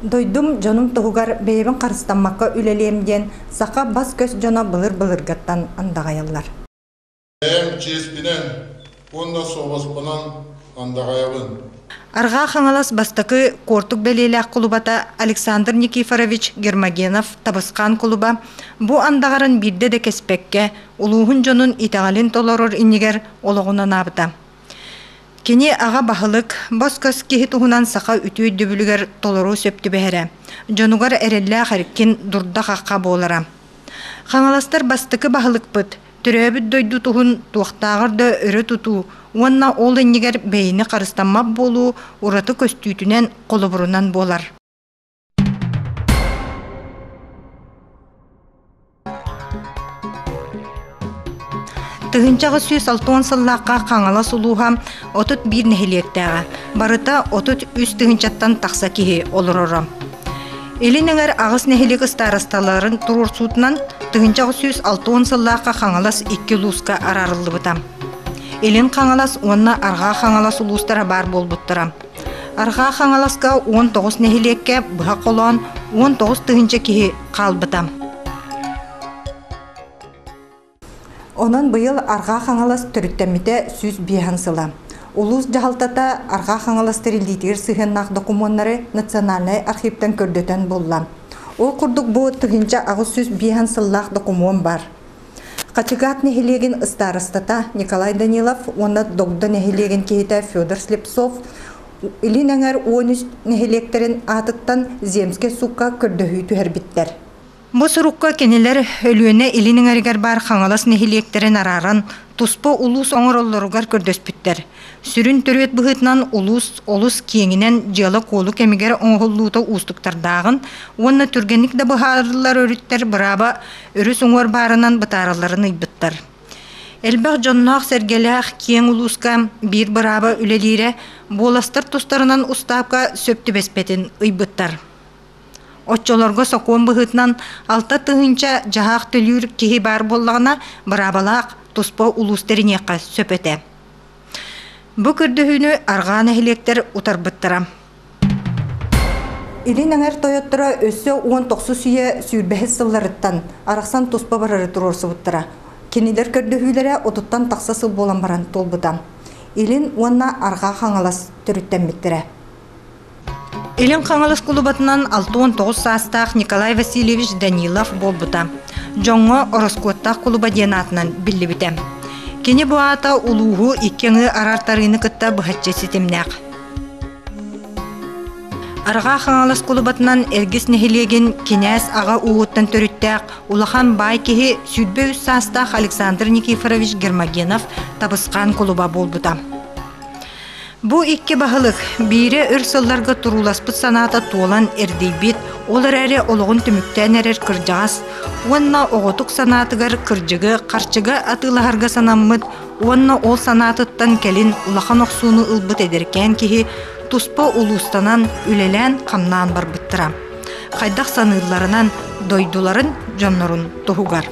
Дойдум дьонум туһугар бэйэбин харыстаммакка үлэлиэм диэн саха бас-көс дьоно былыр-былыргаттан андаҕайаллар. Бэйэм чиэспинэн уонна суобаспынан андаҕайабын. Арҕаа Хаҥалас бастакы куортук бэлиэлээх кулубата Александр Никифорович Гермогенов Табысхаан кулуба бу андаҕарын биирдэ да кэспэккэ, улууһун дьонун итэҕэлин толорор иннигэр олоҕун анаабыта. Кини аҕа баһылык, бас-көс киһи туһунан саха үтүө өйдөбүлүгэр толору сөп түбэһэрэ, дьонугар эрэллээх эркин дурда-хахха буолара. Хаҥаластар бастакы баһылыкпыт, төрөөбүт дойду туһун туохтааҕар да өрө тутуу уонна ол иннигэр бэйэни харыстаммат буолуу ураты көстүүтүнэн, холобурунан буолар. 1860 сыллаахха Хаҥалас улууһа 31 нэһилиэктээҕэ, барыта 33 тыһыынчаттан тахса киһи олороро. Илин эҥэр аҕыс нэһилиэк ыстаарасталарын туруорсуутунан 1960 сыллаахха Хаҥалас икки улууска араарыллыбыта. Илин Хаҥалас уонна Арҕаа Хаҥалас улуустара баар буолбуттара. Арҕаа Хаҥаласка 19 нэһилиэккэ быһа холоон 19 тыһыынча киһи хаалбыта. Онон быйыл Арҕаа Хаҥалас төрүттэммитэ 105 сыла. Улуус дьаһалтата Арҕаа Хаҥалас тэриллиитигэр сыһыаннаах докумуоннары Национальнай архивтан көрдөтөн булла. Ол курдук бу 1805 сыллаах докумуон баар. Хачыгаат нэһилиэгин ыстаарастата Николай Данилов уонна Догдо нэһилиэгин киһитэ Федор Слепцов Илин эҥэр 13 нэһилиэктэрин аатыттан Земскэй суукка көрдөһүү түһэрбиттэр. Бу сурукка кинилэр Өлүөнэ илин эҥэригэр баар Хаҥалас нэһилиэктэрин арааран, туспа улуус оҥороллоругар көрдөспүттэр. Сүрүн төрүөт быһыытынан улуус олус киэҥинэн дьыала-куолу кэмигэр оҥоһуллуута уустуктардааҕын уонна түргэнник да быһаарыллар өрүттэр бырааба өрүс уҥуор баарынан бытааралларын ыйбыттар. Элбэх дьонноох-сэргэлээх киэҥ улууска биир бырааба үлэлиирэ буоластар тустарынан устаапка сөп түбэспэтин ыйбыттар. Оччолорго сокуон быһыытынан 6 тыһыынча дьаһаах төлүүр киһи баар буоллаҕына, быраабалаах туспа улуус тэриниэххэ сөп этэ. Бу көрдөһүүнү арҕаа нэһилиэктэр утарбыттара. Илин эҥэр тойотторо өссө 19-ус үйэ 20-ис сылларыттан арахсан туспа барары туруорсубуттара. Кинилэр көрдөһүүлэрэ 30-тан тахса сыл буолан баран туолбута. Илин уонна Арҕаа Хаҥалас төрүттэммиттэрэ. Илин Хаҥалас кулубатынан 69 саастаах Николай Васильевич Данилов буолбута. Дьоҥҥо ороскуоттаах кулуба диэн аатынан биллибитэ. Кини бу аата улууһу икки аҥыы араартарыыны кытта быһаччы ситимнээх. Арҕаа Хаҥалас кулубатынан Эргис нэһилиэгин кинээс аҕа ууһуттан төрүттээх улахан баай киһи 23 саастаах Александр Никифорович Гермогенов Табысхаан кулуба буолбута. Бу икки баһылык биирэ өр сылларга турууласпыт санаата туолан эрдийбит, ол эрээри олоҕун түмүктээн эрэр кырдьаҕас уонна оҕотук санаатыгар кырдьыгы харчыга атыылаһарга санаммыт уонна ол санаатыттан кэлин улахан охсууну ылбыт эдэркээн киһи туспа улуустанан үлэлээн-хамнаан барбыттара. Хайдах саныылларынан дойдуларын дьоннорун туһугар.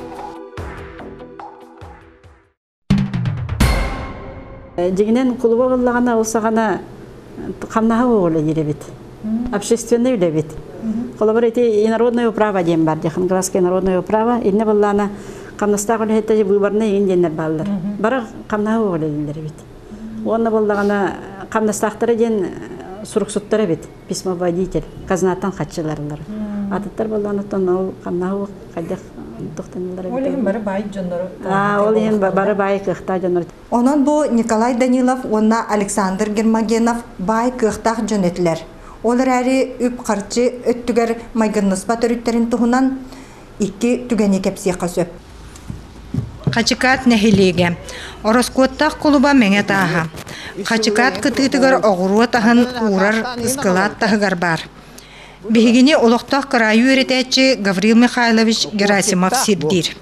Дьиҥинэн кулуба буоллаҕына ол саҕана хамнаһа үлэлиир эбит. Общественный үлэбит. Холобур ити инородное право диэн бар диэн Глазское народное право инне буоллаана хамнастаах үлэһиттэр выборный иин диэннэр бааллар. Бары хамнаһа үлэлииллэр эбит. Уонна буоллаҕына хамнастаахтара диэн суруксуттар эбит. Письмоводитель казнаттан хаччыларылар. Атыттар буоллаҕына ол хамнаһы хайдах тохтоноллор Ол иһин бары баай дьоннору Аа, ол иһин бары баай кыахтаах дьоннор. Онон бу Николай Данилов уонна Александр Гермогенов баай кыахтаах дьон этилэр. Ол эрээри үп-харчы өттүгэр майгынныспат өрүттэрин туһунан икки түгэни кэпсиэххэ сөп. Хачыкаат нэһилиэгэ. Ороскуоттаах кулуба Мэҥэ тааһа. Хачыкаат кытыытыгар оҕуруот аһын уурар ыскылаат таһыгар баар. Биһигини олохтоох кыраайы үөрэтээччи Гаврил Михайлович Герасимов сирдиир.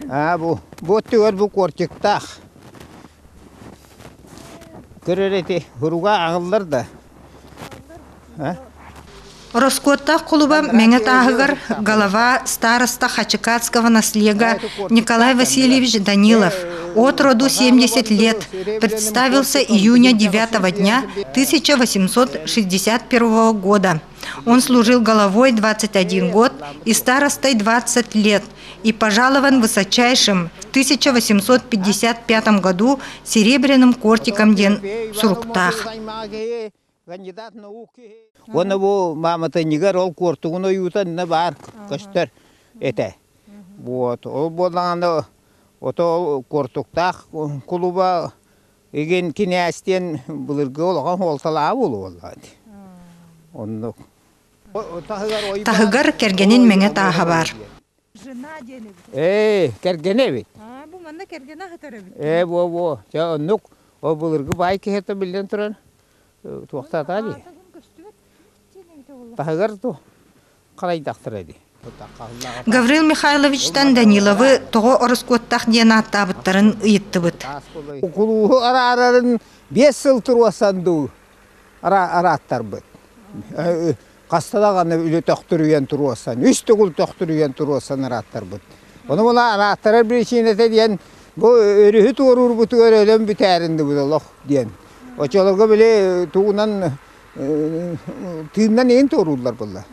Аа бу бу өттүгэр бу кортиктаах. Көрөр эти хуруга аҕыллар да. Ороскуоттаах кулуба Мэҥэ тааһыгар голова староста Хачыкатского наслега Николай Васильевич Данилов от роду 70 лет представился июня 9 дня 1861 года. Он служил головой 21 год и старостой 20 лет и пожалован высочайшим в 1855 году серебряным кортиком диэн суруктаах. Уонна бу мааматынньыгар ол куортугун ойуута иннэ баар көстөр этэ. Вот ол буоллаҕына ото ол куортуктаах кулуба игин кинээстиэн былыргы улахан суолталааҕа буолуо Оннук. Таһыгар кэргэнин мэҥэ тааһа баар. Ээ, кэргэнэ эбит. Бу манна кэргэнэ сытар эбит. Ээ, буо-буо. Дьэ, оннук. Ол былыргы баай киһитэ биллэн туран туохтаатаа дии. Таһыгар ту харайдахтара дии. Гаврил Михайловичтан Даниловы тоҕо ороскуоттаах диэн ааттаабыттарын ыйыттыбыт. Кулууһу араарарын 5 сыл туруорсан дуу арааттарбыт. Хаста даҕаны үлэ төхтүрүйэн туруорсан, үс төгүл төхтүрүйэн туруорсан арааттарбыт. Ону була арааттарар причинэтэ диэн бу өрүһү туоруурбутугар өлөн бүтээрин дыбыт олох диэн. Оччолорго били тугунан тыыннан иһин туорууллар булла.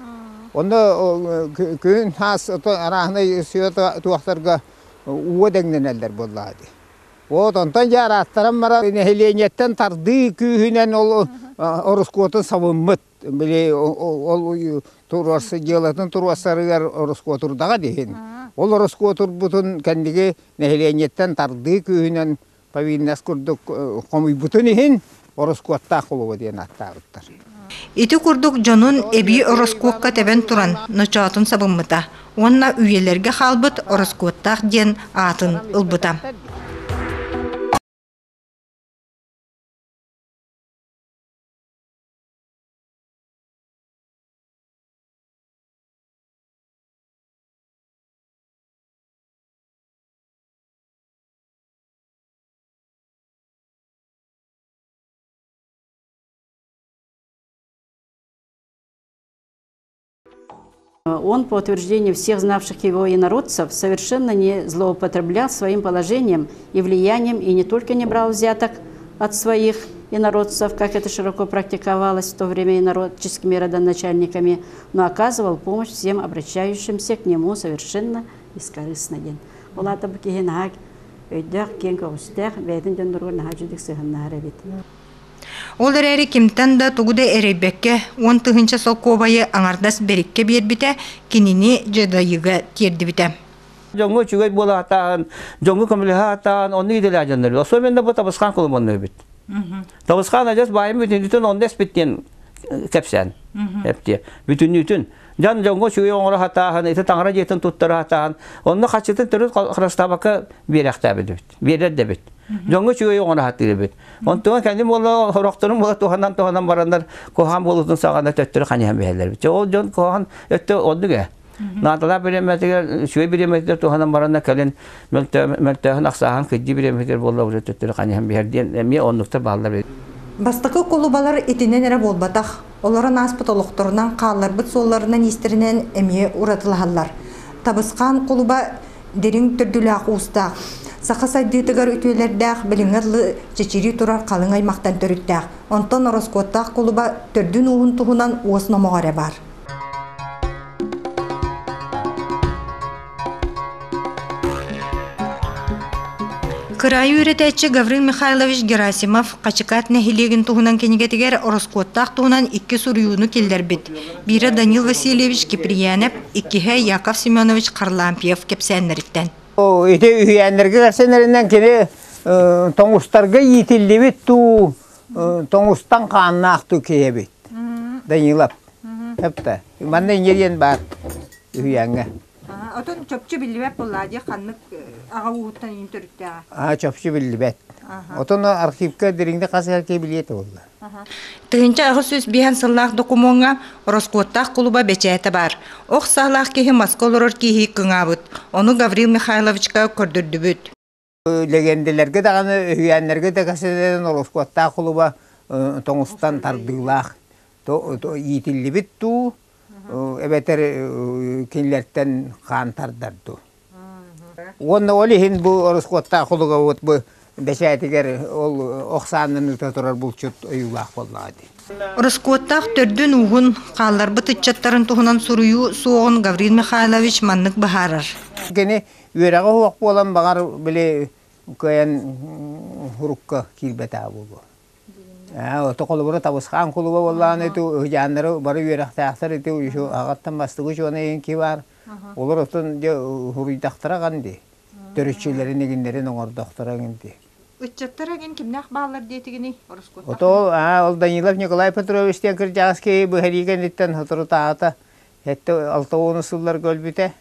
Онно күн хаас арааһынай сыа туохтарга ууга дэҥнэнэллэр буоллаҕа дии. Вот онтон дьэ арааттаран баран нэһилиэнньэттэн тардыы күүһүнэн ол ороскуотун сабыммыт. Били ол туруорса дьыалатын туруорсарыгар ороскуотурдаҕа диһин. Ол ороскуотурбутун кэнниги нэһилиэнньэттэн тардыы күүһүнэн повинность курдук хомуйбутун иһин ороскуоттаах кулуба диэн ааттаабыттар. Ити курдук дьонун эбии ороскуокка тэбэн туран ночоотун сабыммыта уонна үйэлэргэ хаалбыт ороскуоттаах диэн аатын ылбыта. Он, по утверждению всех знавших его инородцев, совершенно не злоупотреблял своим положением и влиянием и не только не брал взяток от своих инородцев, как это широко практиковалось в то время инородческими родоначальниками, но оказывал помощь всем обращающимся к нему совершенно бескорыстно диэн. Ол аата бу киһи наһаа өйдөөх, киэҥ көҕүстээх, бэйэтин дьонноругар наһаа үчүгдүк сыһыннаһар эбит. Ол эрээри кимтэн да тугу да эрэйбэккэ, 10 000 солкуобайы аҥардас бэриккэ биэрбитэ, кинини дьадайыыга тиэрдибитэ. Дьоҥҥо үчүгэй буола сатаан, дьоҥҥо көмөлөһө сатаан, онно идэлээх дьоннор. Особенно бу Табысхаан кулуманна эбит. Табысхаан адьас баайым бүтүннүүтүн онно эспит диэн кэпсээн. Эптиэ. Бүтүннүүтүн. Дьон дьоҥҥо үчүгэй оҥоро сатааһын, ити таҥара дьиэтин туттара сатааһын, онно хаччытын төрүт харыстаабакка биэрэхтээбит эбит. Биэрэр да эбит. Дьоҥҥо үчүгэй оҥоро сатыыр эбит. Онтуган кэннин буола сорохторун буола туһанан туһанан бараннар куһаҕан буолуутун саҕана төттөрү ханьыһан биһэллэр эбит. Ол дьон куһаҕан өттө оннук ээ. Наадалаах бириэмэтигэр, үчүгэй бириэмэтигэр туһанан баранна кэлин мөлтөөһүн ахсааһын кыдьыы бириэмэтигэр буолла уже төттөрү ханьыһан биһэр диэн эмиэ оннуктар бааллар эбит. Бастакы кулубалар итинэн эрэ буолбатах, олорон ааспыт олохторунан хаалларбыт суолларынан-иистэринэн эмиэ уратылаһаллар. Табысхаан кулуба дириҥ төрдүлээх уустаах, саха сайдыытыгар үтүөлэрдээх билиҥҥи дылы чэчирии турар халыҥ аймахтан төрүттээх. Онтон ороскуоттаах кулуба төрдүн ууһун туһунан уос номоҕо эрэ баар. Кыраайы үөрэтээччи Гаврил Михайлович Герасимов Хачыкаат нэһилиэгин туһунан кинигэтигэр ороскуоттаах туһунан икки суруйууну киллэрбит. Биирэ Данил Васильевич Киприянов, иккиһэ Яков Семенович Харлампьев кэпсээннэриттэн. Ити үһүйээннэргэ кэпсэнэринэн кини тоҥустарга иитиллибит туу, тоҥустан хааннаах туу киһи эбит. Данилов. Эптэ. Манна иньэ диэн баар үһүйээҥҥэ. Отон чопчу биллибэт буоллаа дии ханнык аҕа ууһуттан иин төрүттээҕэ. Аа чопчу биллибэт. Отон архивка дириҥде хас киһи билиэтэ буолла. 1805 сыллаах докумуоҥҥа ороскуоттаах кулуба бэчээтэ баар. Ох саалаах киһи маска олорор киһи кыҥаабыт. Ону Гаврил Михайловичка көрдөрдүбүт. Легенделэргэ даҕаны, үһүйээннэргэ да кэсэлэрин ороскуоттаах кулуба тоҥустан тардыылаах иитиллибит дуу, эбэтэр кинилэртэн хаан тардар дуу. Уонна ол иһин бу ороскуоттаах кулугабыт бу бэчээтигэр ол ох саанан ыта турар булчут ойуулаах буоллаҕа дии. Ороскуоттаах төрдүн-ууһун, хаалларбыт ыччаттарын туһунан суруйуу суоҕун Гаврил Михайлович маннык быһаарар. Кини үөрэҕэ суох буолан баҕар били кыайан урукка киирбэтэ буолуо. Ото холобура Табысхаан кулуба буоллаҕына ити ыһдьааннары бары үөрэхтээхтэр ити аҕаттан бастакы учуонай ки баар. Олор отон дьэ уруйдахтара аҕан дии. Төрүччүлэрин игиннэрин оҥордохторо эҥин дии. Ыччаттар эҥин кимнээх бааллар диэтигиний ороскуоттаах? Ото ол, ол Данилов Николай Петрович диэн кырдьаҕас киһи быһарыы кэнниттэн соторутааҕыта 76 сылларга өлбүтэ.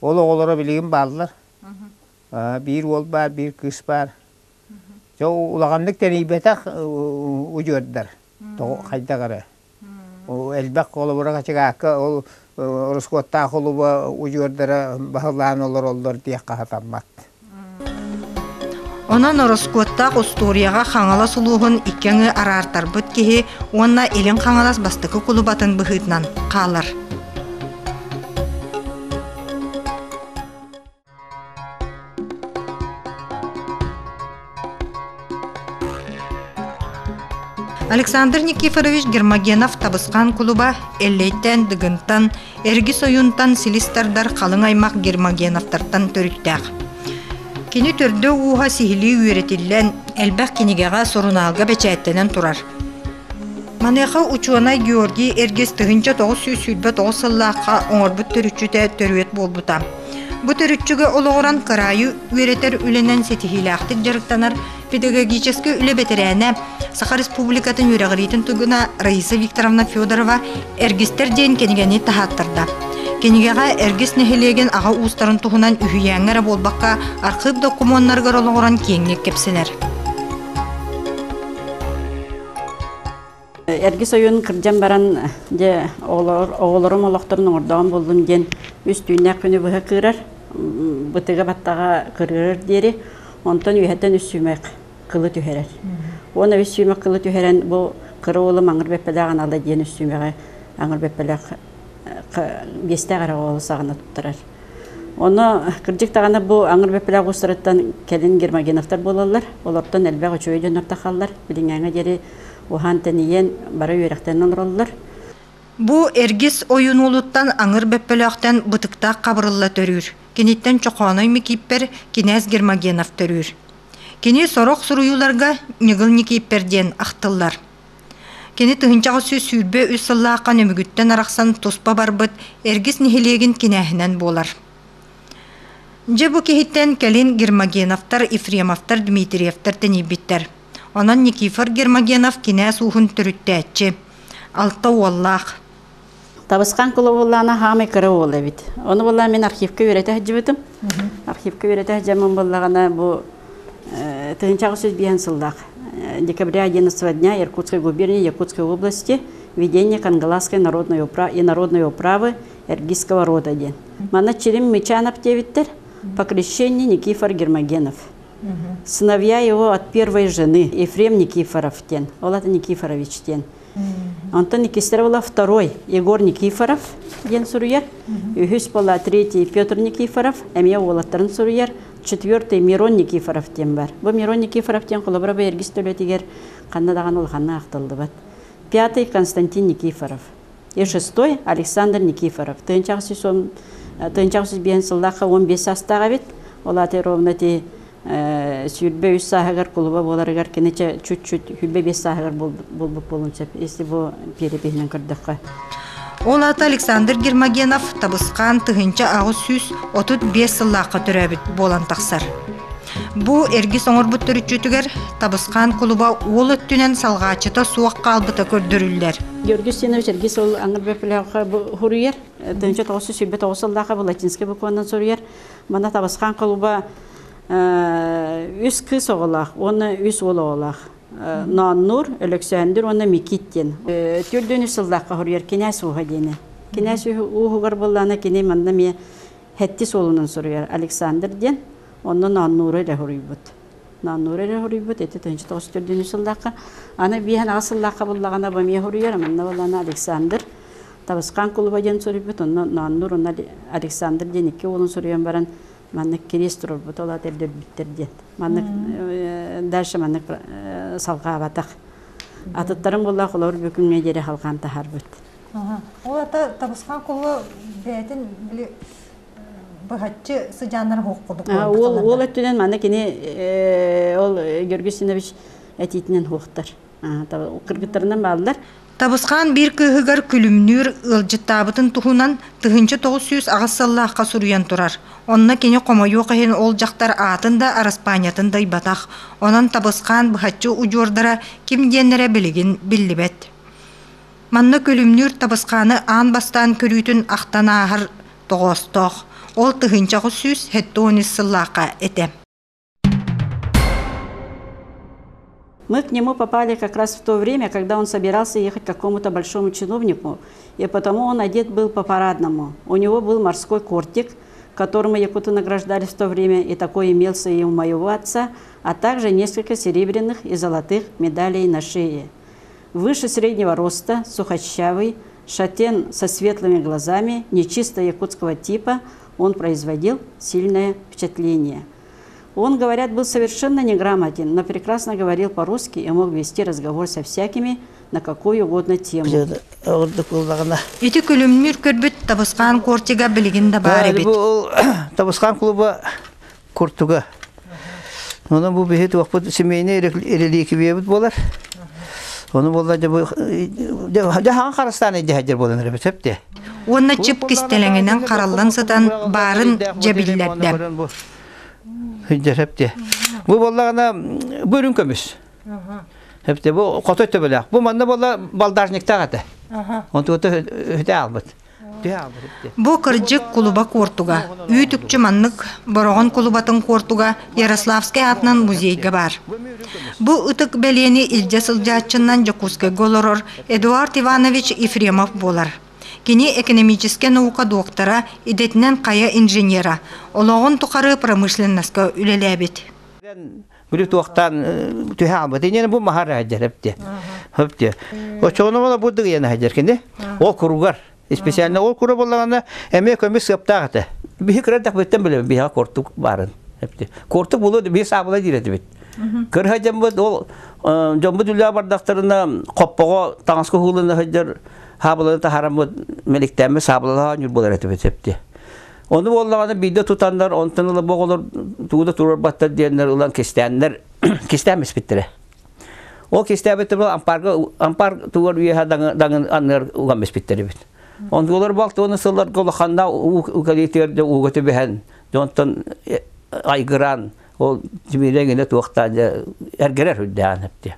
Ол оҕолоро билигин бааллар. Биир уол баар, биир кыыс баар. Дьэ улаханнык тэнийбэтэх удьуордар хайдах эрэ. Элбэх холобура хачыгаакка ол ороскуоттаах холуба удьуордара баһылаан олороллор диэххэ сатаммат. Онон ороскуоттаах устуоруйаҕа Хаҥалас улууһун икки аҥыы араартарбыт киһи уонна Илин Хаҥалас бастакы кулубатын быһыытынан хаалар. Александр Никифорович Гермогенов Табысхаан кулуба Эллэйтэн, Дыгынтан, Эргис ойуунтан силис тардар халыҥ аймах Гермогеновтартан төрүттээх. Кини төрдө-ууһа сиһилии үөрэтиллэн, элбэх кинигэҕэ, сурунаалга бэчээттэнэн турар. Маныаха учуонай Георгий Эргис 1929 сыллаахха оҥорбут төрүччүтэ төрүөт буолбута. Бу төрүччүгэ олоҕуран кыраайы үөрэтэр үлэнэн ситиһиилээхтик дьарыктанар педагогическай үлэ бэтэрээнэ, Саха Республикатын үөрэҕириитин туйгуна Раиса Викторовна Федорова «Эргистэр» диэн кинигэни таһааттарда. Кинигэҕэ Эргис нэһилиэгин аҕа уустарын туһунан үһүйээҥҥэ эрэ буолбакка, архыып докумуоннарыгар олоҕуран киэҥник кэпсэнэр. Эргис ойуун кырдьан баран, дьэ, оҕолорум олохторун оҥордоҕум буоллун диэн үс түүннээх күнү быһа кыырар, бытыга баттаҕа кырыырар диэри, онтон үөһэттэн үс сүүмэх кылы түһэрэр. Уонна үс сүүмэх кылы түһэрэн бу кыра уолум аҥыр бэппэлээх анала диэн үс сүүмэҕи аҥыр бэппэлээх биэстээх эрэ оҕолу саҕана туттарар. Ону кырдьык даҕаны бу аҥыр бэппэлээх уустарыттан кэлин Гермогеновтар буолаллар. Олортон элбэх үчүгэй дьоннор тахаллар. Билиҥҥээҥҥэ диэри уһаан-тэнийэн бары үөрэхтэнэн олороллор. Бу Эргис ойуун уолуттан аҥыр бөппөлөөхтөн Бытыктаах Хабырылла төрүүр. Киниттэн Чохооной Микииппэр кинээс Гермогенов төрүүр. Кини сорох суруйууларга Ньыгыл Никииппэр диэн ахтыллар. Кини 1923 сыллаахха Нөмүгүттэн арахсан туспа барбыт Эргис нэһилиэгин кинээһинэн буолар. Дьэ бу киһиттэн кэлин Гермогеновтар, Ефремовтар, Дмитриевтэр тэнийбиттэр. Онон Никифор Гермогенов кинээс ууһун төрүттээччи. Алта уоллаах. Табысхан кулубуллаана хаамай кыра уол эбит. Ону буоллаан мин архивка үөрэтэ сылдьыбытым. Архивка үөрэтэ сылдьаммын буоллаҕына бу 1905 сыллаах декабря 11 дня Иркутской губернии Якутской области ведение Кангаласской народной и народной управы Эргийского рода диэн. Манна Чирим Мичанов диэбиттэр, по крещению Никифор Гермогенов. Сыновья его от первой жены Ефрем Никифоров диэн, ол ата Никифорович диэн. Онтон иккистэрэ була второй Егор Никифоров диэн суруйар. Үһүс була третий Петр Никифоров, эмиэ уолаттарын суруйар. Четвертый Мирон Никифоров диэн бар. Бу Мирон Никифоров диэн холобура бу Эргис төлөтүгэр ханна даҕаны улаханна ахтыллыбат. Пятый Константин Никифоров. И шестой Александр Никифоров. 1905 сыллаахха 15 саастаах эбит. Ол аата ровно ти 23 сааһыгар кулуба буоларыгар кини чуть-чуть 25 сааһыгар буолбут буолуон сөп, если бу перепиһинэн көрдөххө. Ол аата Александр Гермогенов Табысхаан 1835 сыллаахха төрөөбүт буолан тахсар. Бу эргис оҥорбут төрүччүтүгэр Табысхаан кулуба уол өттүнэн салҕааччыта суох хаалбыта көрдөрүллэр. Георгий Устинович Эргис ол аҥыр бөпөлөөхө суруйар. 1929 сыллаахха бу латинскай букванан суруйар. Манна Табысхаан кулуба үс кыыс оҕолоох уонна үс уол оҕолоох. Нооннуур, Өлөксөөндүр уонна Микит диэн. Төрдүөн үс сыллаахха суруйар кинээс ууһа диэни. Кинээс ууһугар буоллаана кини манна эмиэ хэттис уолунан суруйар Александр диэн. Онно Нооннууру эрэ суруйбут. Нооннууру эрэ суруйбут ити 1904 сыллаахха. Аны биэһэн аҕыс сыллаахха буллаҕына бу эмиэ суруйар. Манна буоллаана Александр Табысхаан кулуба диэн суруйбут. Онно Нооннуур уонна Александр диэн икки уолун суруйан баран. Маннык кириэс туруорбут, ол аата эрдэрбиттэр диэн. Маннык дальше маннык салҕаабатах. Атыттарын буоллах олор бүгүҥҥэ диэри халҕаан таһаарбыт. Ол ата Табысхан кулу бэйэтин били быһаччы сыдьааннар хуохкудук. Ол ол өттүнэн манна кини ол Георгий Синович этиитинэн хуохтар. Кыргыттарынан бааллар. Табысхаан биир кыыһыгар күлүмнүүр ыалдьыттаабытын туһунан 1908 сыллаахха суруйан турар. Онно кини хомойуох иһин ол дьахтар аатын да араспаанньатын да ыйбатах. Онон Табысхаан быһаччы удьуордара ким диэннэрэ билигин биллибэт. Манна Күлүмнүүр Табысхааны аан бастаан көрүүтүн ахтан ааһар тоҕоостоох. Ол 1973 сыллаахха этэ. Мы к нему попали как раз в то время, когда он собирался ехать к какому-то большому чиновнику, и потому он одет был по-парадному. У него был морской кортик, которым якуты награждали в то время, и такой имелся и у моего отца, а также несколько серебряных и золотых медалей на шее. Выше среднего роста, сухощавый, шатен со светлыми глазами, нечисто якутского типа, он производил сильное впечатление. Он, говорят, был совершенно неграмотен, но прекрасно говорил по-русски и мог вести разговор со всякими на какую угодно тему. Ити Күлүмнүүр көрбүт Табысхаан кортига билигин да баар эбит. Бу Табысхаан клуба куртуга. Онон бу биһи туохпут семейный реликвиябыт буолар. Ону буолла дьэ бу дьэ хаан харыстаан дьэ буолан эрэ сөп. Уонна чып кистэлэҥинэн хараллан сытан баарын дьэ биллэрдэ. Сөп. Бу буоллаҕына бу үрүҥ көмүс. Сөп, бу хотой төбөлөөх. Бу манна буолла балдажниктаах этэ. Онтугута өтө албыт. Бу кырдьык кулуба куортуга. Үүт-үкчү маннык Бороҕон кулубатын куортуга Ярославскай аатынан музейга баар. Бу ытык бэлиэни илдьэ сылдьааччынан Дьокуускайга олорор Эдуард Иванович Ефремов буолар. Кини экономическай наука доктора, идэтинэн хайа инженера, олоҕун тухары промышленноска үлэлээбит. Били туохтаан түһэ албыт. Инен бу махар хәдер хепте. Хепте. Очону бола бу дыгыяна хәдер кини. Ол куругар. Специально ол кура боллагана эме көмүс сыаптаах этэ. Биһи кырардах бүттен биле биһа кортук барын. Хепте. Кортук булу би саабыла диретибит. Кырха жамбыт ол жомбут үлэ бардахтарына хоппого таҥаска хуулана хәдер хаабыланы тахараммыт меликтәмме саабылала нүр болар этибит хепте. Ону боллагана биде тутандар онтон ыла боголор тугуда турар баттар диэннер ылан кистәннер кистәмес биттере. Ол кистәбетте бу ампарга ампар тугар үйә даңын аннар уган биттере бит. Онтулар балты оны сыллар голоханда угалитер де уга төбәһән донтон айгыран ол тимиреңине туохта эргерер хүддээн хепти.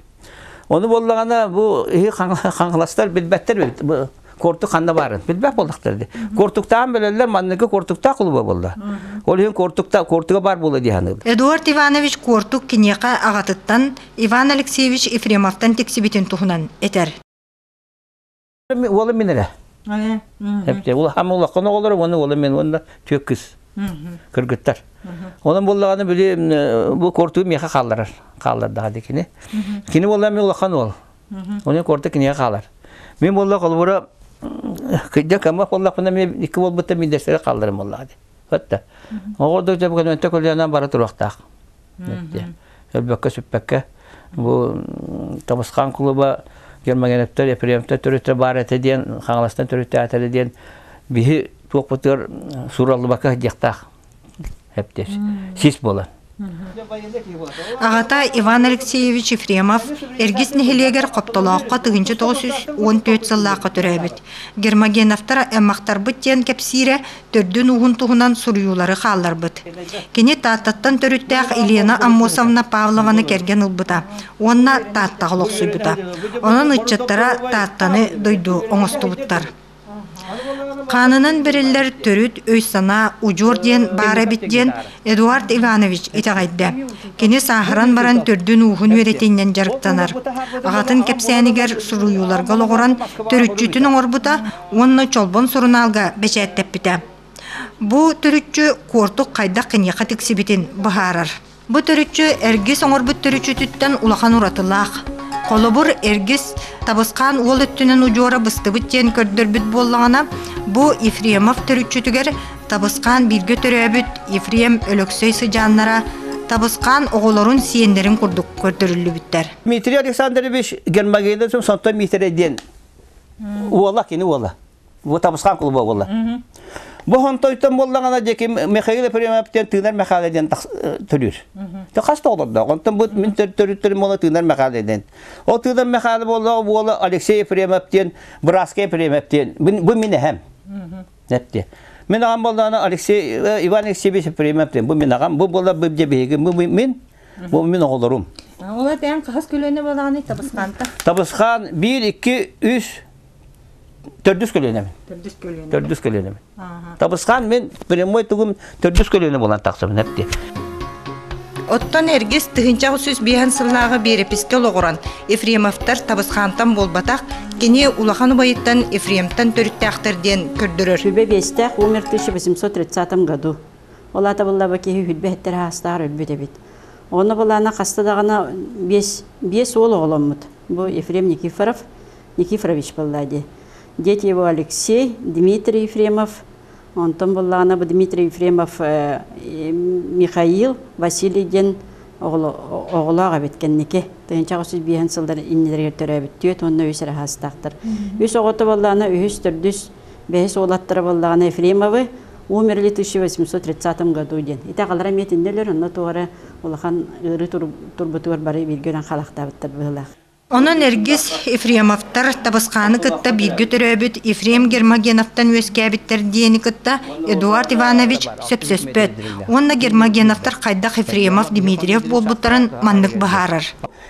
Оны боллагана бу хаңластар билбәттер бит. Кортук ханна барын. Билбәк болдуктар. Кортуктан билелер манныгы кортукта кулуба болду. Ол хин кортукта кортуга бар болду дияны. Эдуард Иванович кортук киниэхэ аҕатыттан Иван Алексеевич Ефремовтан тиксибитин туһунан этэр. Ола минере. Хепте ол хам ол коно олор оны ола мен онда төк кыз. Кыргыттар. Онон боллаганы били бу корту меха калларар. Каллар да дикини. Кини болла мен улахан ол. Оны корту кине калар. Мен болла колбура кыдда кама болла мен ики болбута мен десере калдырым болла. Хатта. Оҕордук дьэ өттө көлүөнэн бара туруохтаах. Өлбөккө сүппэккэ бу Табысхан клуба Гермагенептер, Ефремтер төрүттэр бар этэ диэн, Хаҥаластан төрүттэ этэ диэн биһи туохпутугар суураллыбакка диэхтаах. Эптес. Сис буолан. Аҕата Иван Алексеевич Ефремов Эргис нэһилиэгэр Хоптолооххо 1914 сыллаахха төрөөбүт. Гермогеновтар аймахтарбыт диэн кэпсиирэ төрдүн ууһун туһунан суруйуулары хаалларбыт. Кини Тааттаттан төрүттээх Елена Аммосовна Павлованы кэргэн ылбыта уонна Тааттаҕа олохсуйбута. Онон ыччаттара Тааттаны дойду оҥостубуттар. Хаанынан бэриллэр төрүт өй-санаа удьуор диэн баар эбит диэн Эдуард Иванович итэҕэйдэ. Кини сааһыран баран төрдүн ууһун үөрэтинэн дьарыктанар. Аҕатын кэпсээнигэр суруйууларга олоҕуран төрүччүтүн оҥорбута уонна Чолбон сурунаалга бэчээттэппитэ. Бу төрүччү куортук хайдах киниэхэ тиксибитин быһаарар. Бу төрүччү эргис оҥорбут төрүччүтүттэн улахан уратылаах. Холобур, Эргис Табысхаан уол өттүнэн удьуора быстыбыт диэн көрдөрбүт буоллаҕына, бу Ефремов төрүччүтүгэр Табысхаан бииргэ төрөөбүт Ефрем Өлөксөй сыдьааннара Табысхаан оҕолорун сиэннэрин курдук көрдөрүллүбүттэр. Дмитрий Александрович Гермогенов сонтон Миитэрэй диэн уола, кини уола. Бу Табысхаан клуба буолла. Бу хонтойтон буоллаҕына дьэки Михаил Ефремов диэн Тыынар Михайло диэн төрүүр. Те хас да олордоох. Онтон бу мин төрүттэрим буола Тыынар Михайло диэн. Ол Тыынар Михайло буоллаҕа буола Алексей Ефремов диэн Браска Ефремов диэн. Бу мин эһэм. Эпти. Мин аҕам буоллаҕына Алексей Иван Алексеевич Ефремов диэн. Бу мин аҕам. Бу буола бу биһиги бу мин бу мин оҕолорум. Ол этээн хаһыс көлүөнэ буолаҕыный Табысхаанта? Табысхаан 1 2 3 төрдүс көлүөнэбин. Төрдүс көлүөнэ. Төрдүс көлүөнэбин. Табысхаан мен прямой тугум төрдүс көлүөнэ буолан тахсабын эпти. Оттон Эргис 1905 сыллааҕы биэрэпискэ олоҕуран Ефремовтар Табысхаантан буолбатах, кини улахан убайыттан Ефремтан төрүттээхтэр диэн көрдөрөр. Сүбэ биэстээх умер в 1830 году. Ол аата буллаба киһи хүлбэ хэттэр хаастаар өлбүт эбит. Онно булаана хаста даҕаны биэс, биэс уол оҕоломмут. Бу Ефрем Никифоров Никифорович буолла дии. Дети его Алексей, Дмитрий Ефремов, онтон буллаҕына бу Дмитрий Ефремов Михаил, Василий диэн оҕолоох эбит кэнники. Тыһыынча 805 сылдар иннилэригэр төрөөбүт түөрт уонна үс эрэ хаастаахтар. Үс оҕото буоллаҕына үһүс, төрдүс, бэһис уолаттара буоллаҕына Ефремовы умерли в 1830 году диэн. Ити аҕалара эмиэ итиннэ өлөр, онно туох эрэ улахан ыарыы турбутугар бары бииргэ өлөн халахтаабыттар быһыылаах. Онон Эргис Ефремовтар Табысхааны кытта бииргэ төрөөбүт Ефрем Гермогеновтан үөскээбиттэр диэни кытта Эдуард Иванович сөпсөспөт уонна Гермогеновтар хайдах Ефремов Дмитриев буолбуттарын маннык быһаарар.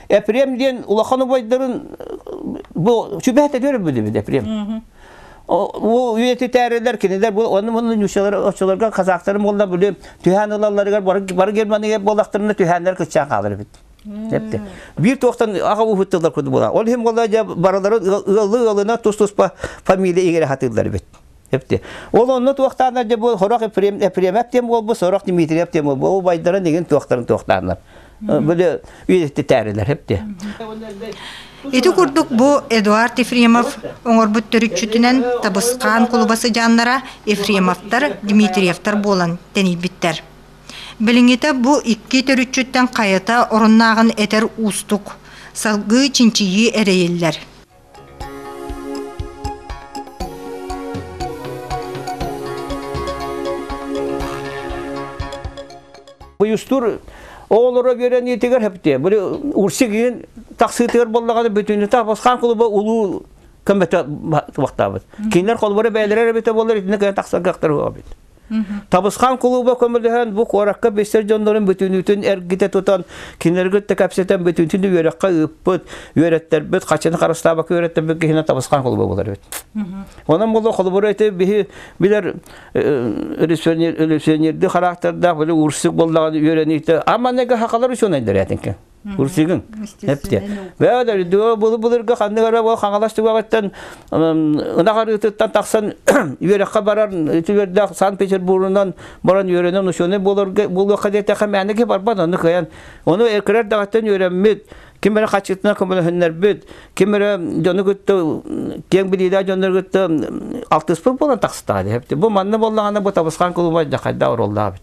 Ефрем диэн улахан убайдарын бу сүбэһэ төрөбүт Ефрем. Ол үйэтитээрилэр кинилэр бу онну мунну ньучалар оччолорго казахтарын буолла били түһээн ылалларыгар бары Германия буоллахтарына түһээннэр кыччаан хаалар эбит. Эпти. Биир туохтан аҕа ууһутталлар курдук буолар. Ол иһин буолла дьэ барылары ыаллыы ыалына тус-туспа фамилия игэрэ хатыыллар эбит. Эпти. Ол онно туохтааннар дьэ бу сорох Ефрем Ефремов диэн буолбут, сорох Дмитриев диэн буолбут. Ол убайдарын игин туохтарын туохтааннар. Били үйэтитээрилэр эпти. Ити курдук бу Эдуард Ефремов оҥорбут төрүччүтүнэн Табысхаан кулуба сыдьааннара Ефремовтар, Дмитриевтар буолан тэнийбиттэр. Билиҥҥитэ бу икки төрүччүттэн хайата оруннааҕын этэр уустук, салгыы чинчийии эрэйиллэр. Буйустуур оҕолоро үөрэниитигэр хэптиэ. Бу урсик иин тахсыытыгар буоллаҕына бүтүннүтэ Абасхан клуба улуу көмөтө туохтаабыт. Кинилэр холборо бэйэлэрэ эбитэ буоллар итиннэ кыайан тахсар кыахтара эбит. Табысхан кулууба көмөлөһөн бу куоракка билсэр дьоннорун бүтүнүүтүн эргитэ тутан, кинилэргэ кытта кэпсэтэн бүтүнүүтүн үөрэххэ ыыппыт, үөрэттэрбит, хачыны харыстаабакка үөрэттэрбит киһинэн Табысхан кулууба буолар эбит. Онон буолла холобура ити биһи билэр революционердыы характердаах били урсук буоллаҕына үөрэниитэ аманныга хахалар учуонайдар этинки. Урсигын. Эпте. Бэдэр былыргы ханнык эрэ бу Хаҥалас түгэҕиттэн ынах арыытыттан тахсан үөрэххэ барар үтүгэрдээх Санкт-Петербургунан баран үөрэнэн учуонай буоларга буолуохха диэтэххэ мээнэ киһи барбат ону кыайан ону кырар даҕаттан үөрэммит ким эрэ хаччытынан көмөлөһүннэрбит ким эрэ дьону кытта киэҥ билиилээх дьоннору кытта алтыспыт буолан тахсытаҕа бу манна буоллаҕына бу табысхаан кулуба хайдах оруоллаабыт.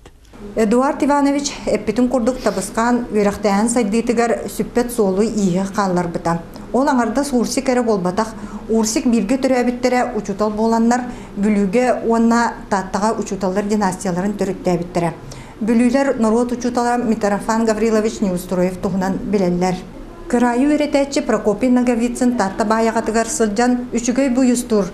Эдуард Иванович эппитин курдук Табысхаан үөрэхтээһин сайдыытыгар сүппэт суолу-ииһи хаалларбыта. Ол аҥардас Урсик эрэ буолбатах, Урсик бииргэ төрөөбүттэрэ учуутал буоланнар, Бүлүүгэ уонна Тааттаҕа учууталлар династияларын төрүттээбиттэрэ. Бүлүүлэр норуот учуутала Митрофан Гаврилович Неустроев туһунан билэллэр. Кыраайы үөрэтээччи Прокопий Ноговицын Таатта Баайаҕатыгар сылдьан үчүгэй буйустуур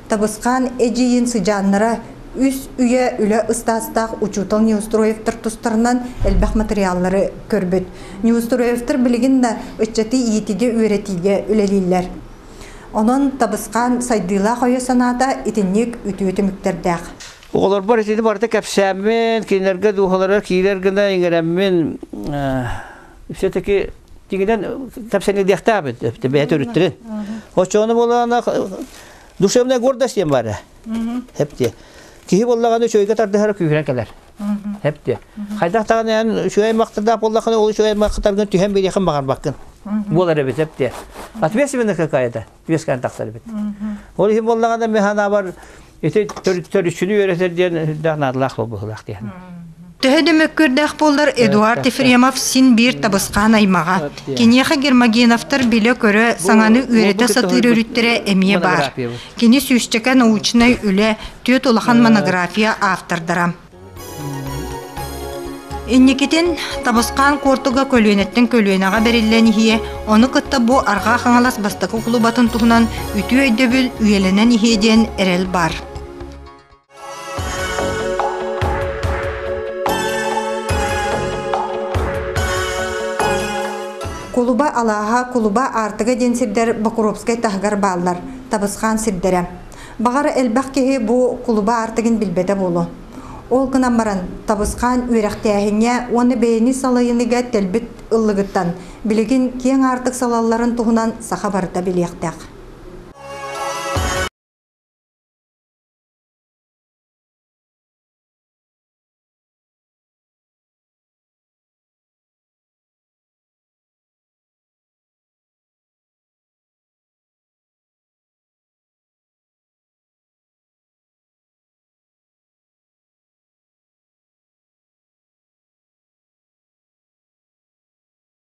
Табысхаан эдьиийин сыдьааннара үс үйэ үлэ ыстаастаах учуутал Неустроевтар тустарынан элбэх материаллары көрбүт. Неустроевтар билигин да ыччаты иитигэ-үөрэтиигэ үлэлииллэр. Онон Табысхаан сайдыылаах өйө-санаата итинник үтүө түмүктэрдээх. Оҕолорбор итини барыта кэпсээммин, кинилэргэ дууһаларыгар киирэр гына иҥэрэммин, все-таки тигинэн кэпсэниэхтээбит бэйэ төрүттэрин. Оччоҕуна буоллаҕына душевная гордость диэн баара. Хепте. Киһи буоллаҕына үчүгэйгэ тардыһара күүһүрэн кэлэр. Хепте. Хайдах даҕаны эн үчүгэй махтардаах буоллаххына ол үчүгэй махтаргын түһэн биэриэххин баҕарбаккын. Буолар эбит эпте. Ответственность какая-то үөскээн тахсар эбит. Ол иһин буоллаҕына мен санаабар ити төрүччүнү үөрэтэр диэн үрдээх наадалаах буолбуһулаах диэн. Төһө да мөккүөрдээх буоллар Эдуард Ефремов син биир табысхаан аймаҕа. Киниэхэ Гермогеновтар билэ-көрө, саҥаны үөрэтэ сатыыр өрүттэрэ эмиэ баар. Кини сүүсчэкэ научнай үлэ, түөрт улахан монография автордара. Инникитин Табысхаан куортуга көлүөнэттэн көлүөнэҕэ бэриллэн иһиэ, ону кытта бу Арҕаа Хаҥалас бастакы кулубатын туһунан үтүө өйдөбүл үйэлэнэн иһиэ диэн эрэл баар. Кулуба алааһа, Кулуба аартыга диэн сирдэр Бокуруопскай таһыгар бааллар, Табысхаан сирдэрэ. Баҕар элбэх киһи бу Кулуба аартыгын билбэтэ буолуо. Ол гынан баран, Табысхаан үөрэхтээһиҥҥэ уонна бэйэни салайыныыга тэлбит ыллыгыттан билигин киэҥ аартык салалларын туһунан саха барыта билиэхтээх.